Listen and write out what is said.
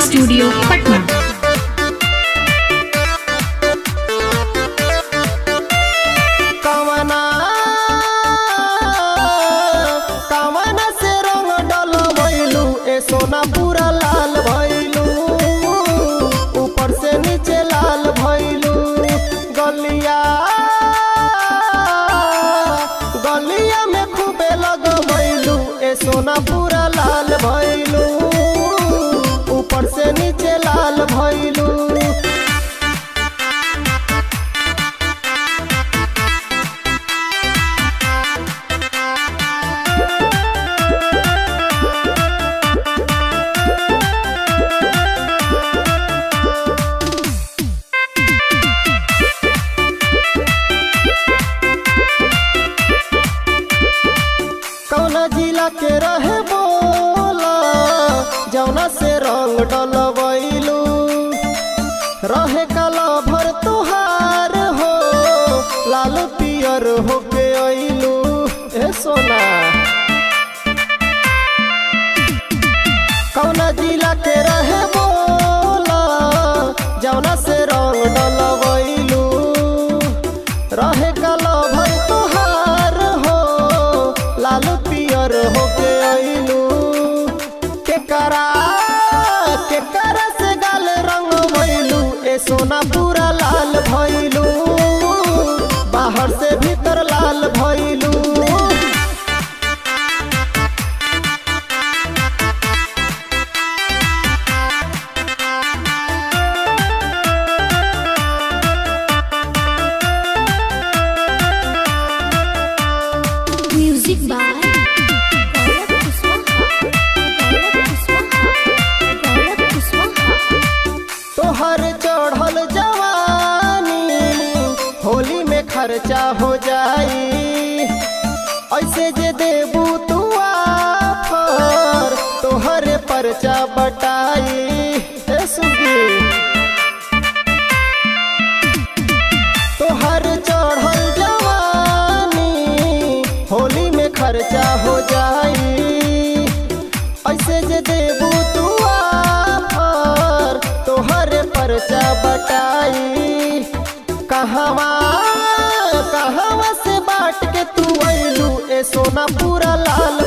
Studio Patna. कवना कवना से रंग डलवैलू ए सोना पूरा लाल भैलू, ऊपर से नीचे लाल भैलू। गलिया गलिया में खूबे लगवैलू ए सोना पूरा लाल भैलू, ऊपर से नीचे लाल भैलू। कौना जिला के रहे बोला जौना से रंग डलवैलू, रहे काला भर तुहार हो लाल पियर होके अइलू ए सोना। कौना जिला के रहे बोला जौना से रंग डलवैलू, रहे काला भर तुहार हो लाल पियर होके अइलू। केकरा केकरा से गाल रंग भइलू ए सोना पूरा लाल भइलू, बाहर से भीतर लाल भइलू। Music by Gaurav Kushwaha, Gaurav Kushwaha, Gaurav Kushwaha. तोहर चढ़ल जवानी होली में खर्चा हो जाई, ऐसे जे देबू तू आफर तोहर परचा बटाई ए सुगी। तोहर चढ़ल जवानी होली में खर्चा हो जाई, ऐसे जे देबू तू आफर तोहर परचा बटाई। कहवा कहवा से बाट के तू अइलू ए सोना पूरा लाल